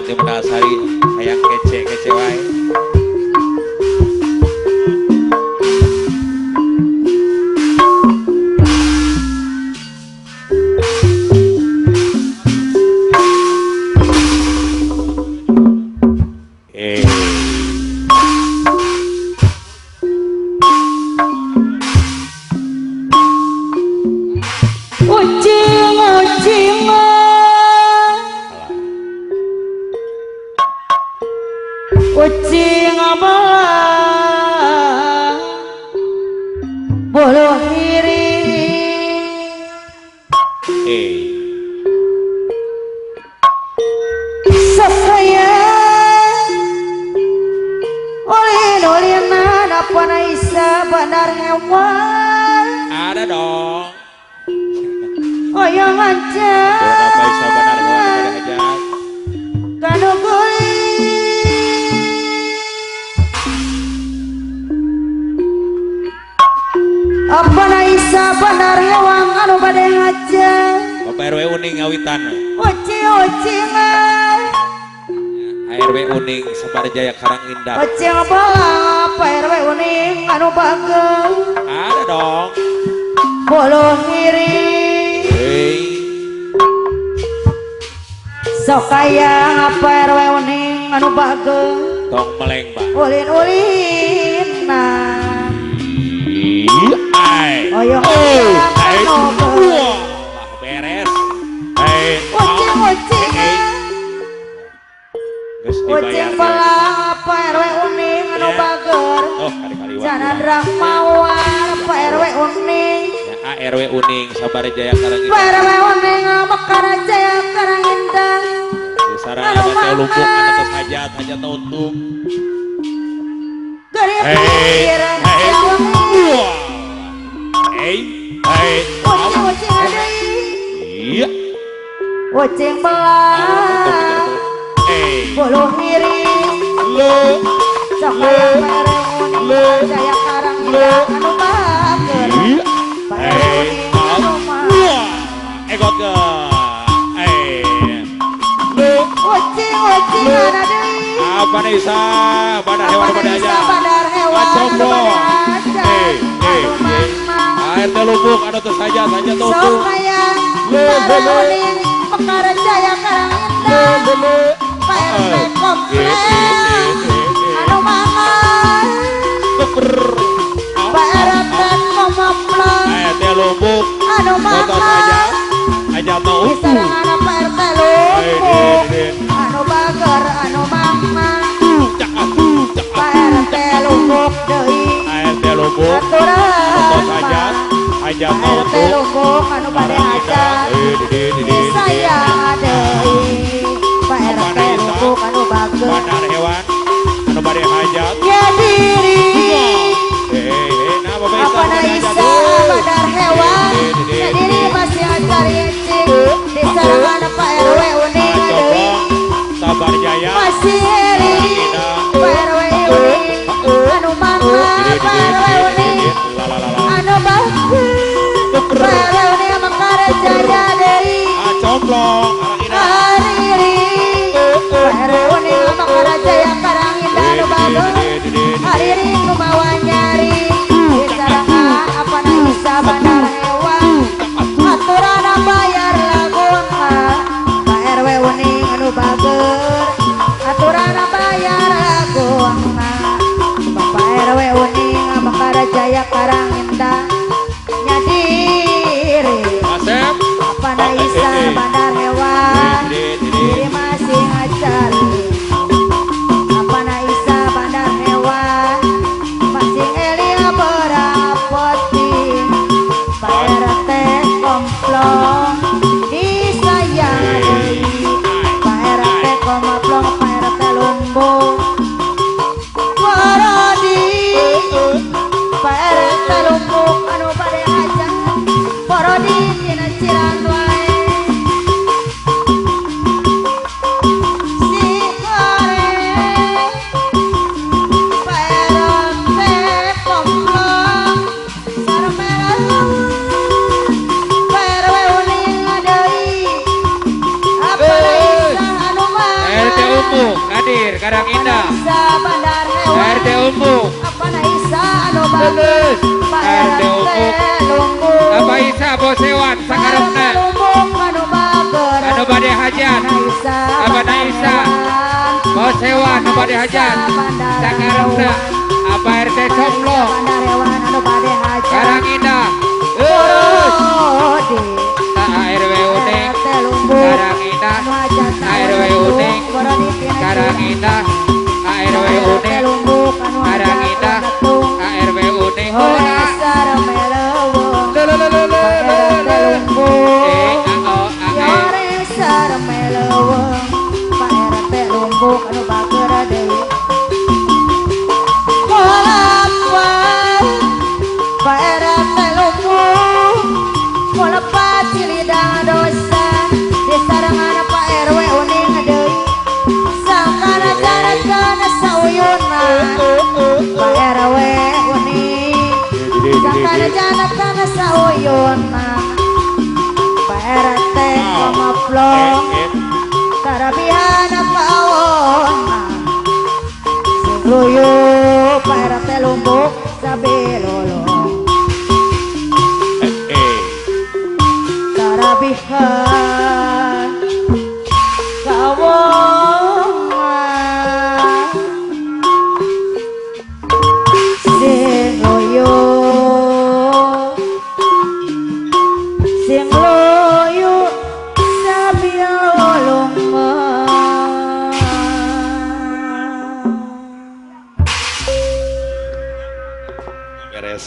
hajat di Medalsari hayang kece-kece wae. Ucing abelah bulu hiring sakaya ulin-ulinan apa naisa bandar hewan ada dong. Oyong aja apa isa bandar hewan pada hajat kanu guli apa naisa bandar hewan anu bade hajat. Bapak RW Uning ngawitan. Ucing-ucingan RW Uning Sabarjaya Karang Indah. Ucing belah Pak RW Uning anu bageng. Ada dong. Bulu ngiring. Hey. Sok aya Pak RW Uning anu bageng. Tong meleng, Pak. Ulin-ulin nah. Ai. Oyong anu beres. Hei. Ucing-ucingan. Ucing belah Pak RW Uning anu bager. Oh, kali-kali Janan Rahmawan Pak RW Uning. Ya, RW Uning Sabarjaya Karang Indah. Pak RW Uning Mekar Jaya Karang Indah. Sarana teh lumpuk anu tos hajat, hajat untung. Hei, hei. Hei, hei. Ucing-ucing deui. Iya. Ucing belah. Bulu hiring. Sok aya Pak RW Uning Jaya Karang Indah anu bager. Pak RW Uning anu mah. Egot ke. Ucing-ucing ana deui. Apa Nisa bandar hewan pada aja. Bandar hewan anu bade hajat. Anu mamang. ART Lumbung anu tos hajat, hajat untung. Sok aya Pak RW Uning Mekar Jaya Karang Indah. Pak RT komplek anu mangan. Pak RT komplek ART Lumbung anu mangan. Hajat untung. Disarangan Pak RT Lumbung anu bager anu mamang. Pak RT Lumbung deui. ART Lumbung aturan hajat, hajat Pak RT Lumbung anu bade hajat. Saya deui Pak RT Lumbung anu bager. Bandar hewan anu bade hajat. Ya diri. Nah, apa naisa bandar hewan. Ya diri masih Karang Indah. Isa Bandar Hewan RT Umbuk. Apa na Isa anu bager Leles. Pak RT RT Umbuk. Lumbuk Apa Isa Bosewan sakarepna. Lumbuk anu bager Anu bade hajat. Isa Apa na Isa Bosewan anu bade hajat. Sakarepna. Apa RT Comlo. Bandar Hewan anu bade hajat Karang Indah. Leles. Borodi ARW Uning. RT Lumbuk Karang Indah. anu hajat ARW Uning. Borodi tina Karang Indah. ARW RT Uning. Lumbuk anu Karang hajat Indah. Letung ARW Uning. Oleh Ora. sarmeleweng Le le le le le RT le. Lumbuk E A O A E. Yore sarmeleweng Pak RT Lumbuk anu bager deui Kolapan Pak RT Lumbuk Kolepat cilidang dosa Disarengan Pak RW uning deui Sangkana jana sauyunan Pak RW uning Sangkana jana kana sauyunan Pak RT komoplong Karabihan kawona Sing luyu Pak RT Lumbuk sabilolong Eh, Karabihan kawona Sing luyu Sing luyu sabilolong. Beres.